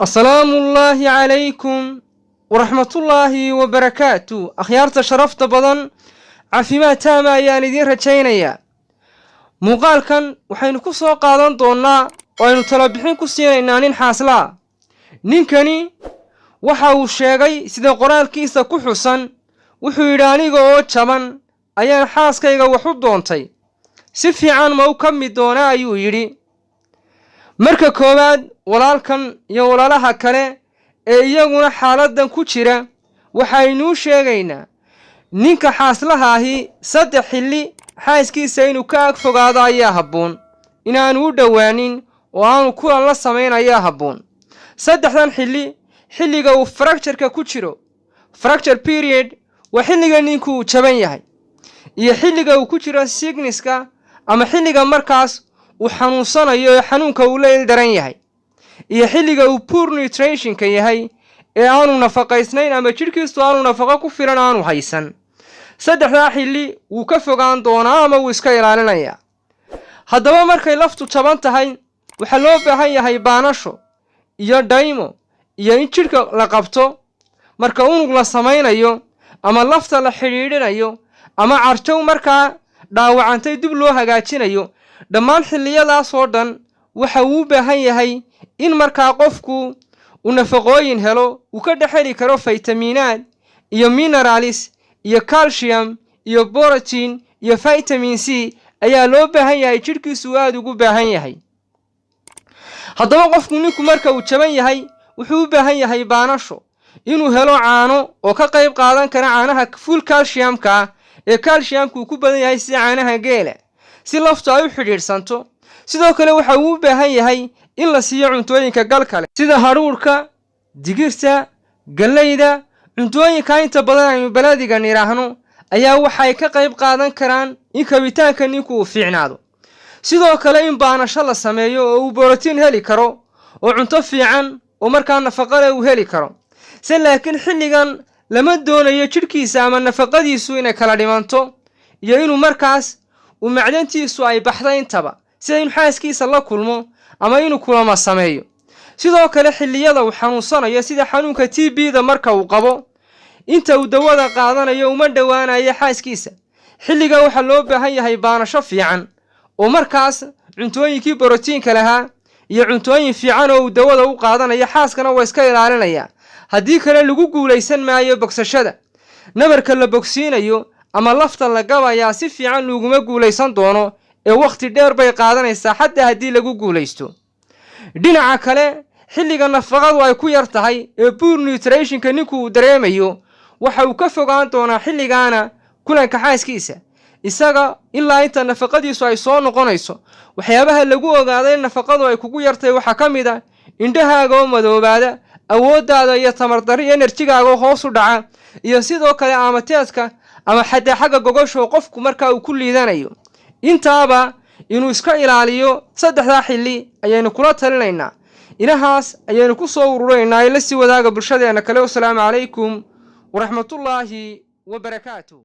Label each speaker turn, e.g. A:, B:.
A: Asalaamu ullaahi calaykum waraxmatullaahi wabarakaatu. Akhyaarta sharafta badan, caafimaad taama ayaan idiin rajaynayaa. Muuqaalkan waxaynu ku soo qaadan doonnaa oo aynu talabixin ku siinaynaa nin xaaslaa. Ninkani waxa uu sheegay, sida qoraalkiisa ku xusan, wuxuu yidhi: "Aniga oo jaban ayaan xaaskayga wax u doontay, si fiican ma u ka mid doonaa?" ayuu yidhi. Marka koowaad, walaalkan iyo walaalaha kale ee iyaguna xaaladdan ku jira waxaynuu sheegaynaa ninka xaaslaha ahi 3 xilli xaaskiisa inuu ka ag fogaado ayaa habboon, inaanu u dhowaanin oo aanu kulan la samayn ayaa habboon. Saddexdan xilli: xilliga uu fracture-ka ku jiro, fracture period, waa xilliga ninku uu jaban yahay, iyo xilliga uu ku jiro sickness-ka ama xilliga markaas uu xanuunsanayo ee xanuunka uu la ildaran yahay, iyo xilliga uu poor nutrition-ka yahay ee aanu nafaqaysnayn ama jidhkiisu aanu nafaqo ku filan aanu haysan. Saddexdaa xilli wuu ka fogaan doonaa ama wuu iska ilaalinayaa. Haddaba markay laftu jaban tahay, waxaa loo baahan yahay baanasho iyo dhaymo iyo in jidhka la qabto. Marka unug la samaynayo ama lafta la xidhiidhinayo ama carjow markaa dhaawacantay dib loo hagaajinayo, dhammaan xilliyadaas oo dhan waxa uu u baahan yahay in markaa qofku uu nafaqooyin helo, uu ka dhex heli karo faytamiinaad iyo minerals iyo calcium iyo borotiin iyo vitamin C ayaa loo baahan yahay, jidhkiisu aada ugu baahan yahay. Haddaba qofku, ninku marka uu jaban yahay, wuxuu u baahan yahay baanasho, inuu helo caano oo ka qayb qaadan kara, caanaha full calcium-ka ah ee calcium-ka uu ku badan yahay, sida caanaha geela, si laftu ay u xidhiidhsanto. Sidoo kale waxa uu u baahan yahay in la siiyo cuntooyinka gal kale, sida hadhuudhka, digirta, gallayda. Cuntooyinka inta badan aynu baladiga nidhaahno ayaa waxay ka qayb qaadan karaan in kabitaanka ninku uu fiicnaado. Sidoo kale in baanasho la sameeyo oo uu borotiin heli karo oo cunto fiican oo markaa nafaqale uu heli karo se. Laakiin xilligan lama doonayo jidhkiisa ama nafaqadiisu inay kala dhimanto iyo inuu markaas uu macdantiisu ay baxda intaba, sida inuu xaaskiisa la kulmo ama inuu kulama sameeyo. Sidoo kale xilliyada uu xanuunsanayo, sida xanuunka TB-da marka uu qabo, inta uu dawada qaadanayo uma dhowaanayo xaaskiisa. Xilligan waxaa loo baahan yahay baanasho fiican oo markaas cuntooyinkii borotiinka lahaa iyo cuntooyin fiican oo uu dawada u qaadanayo. Xaaskana waa iska ilaalinaya, haddii kale lagu guulaysan maayo bogsashada. Nabarka la bogsiinayo ama lafta la gabayaa si fiican laguma guulaysan doono ee wakhti dheer bay qaadanaysaa, xataa haddii lagu guulaysto. Dhinaca kale, xilliga nafaqadu ay ku yar tahay ee poor nutrition-ka ninku uu dareemayo, waxa uu ka fogaan doonaa xilligaana kulanka xaaskiisa isaga ilaa inta nafaqadiisu ay soo noqonayso. Waxyaabaha lagu ogaaday in nafaqadu ay kugu yartahay waxaa ka mid a indhahaaga oo madoobaada, awooddaada iyo tamardarri, energy-gaaga oo hoos u dhaca, iyo sidoo kale amateedka ama xataa xagga gogosho qofku markaa uu ku liidanayo. Intaaba inuu iska ilaaliyo saddexdaa xilli ayaynu kula talinaynaa. Inahaas ayaynu ku soo ururinaynaa ee la sii wadaaga bulshadeena kale. Wasalaamu calaykum waraxmatullaahi wabarakaatu.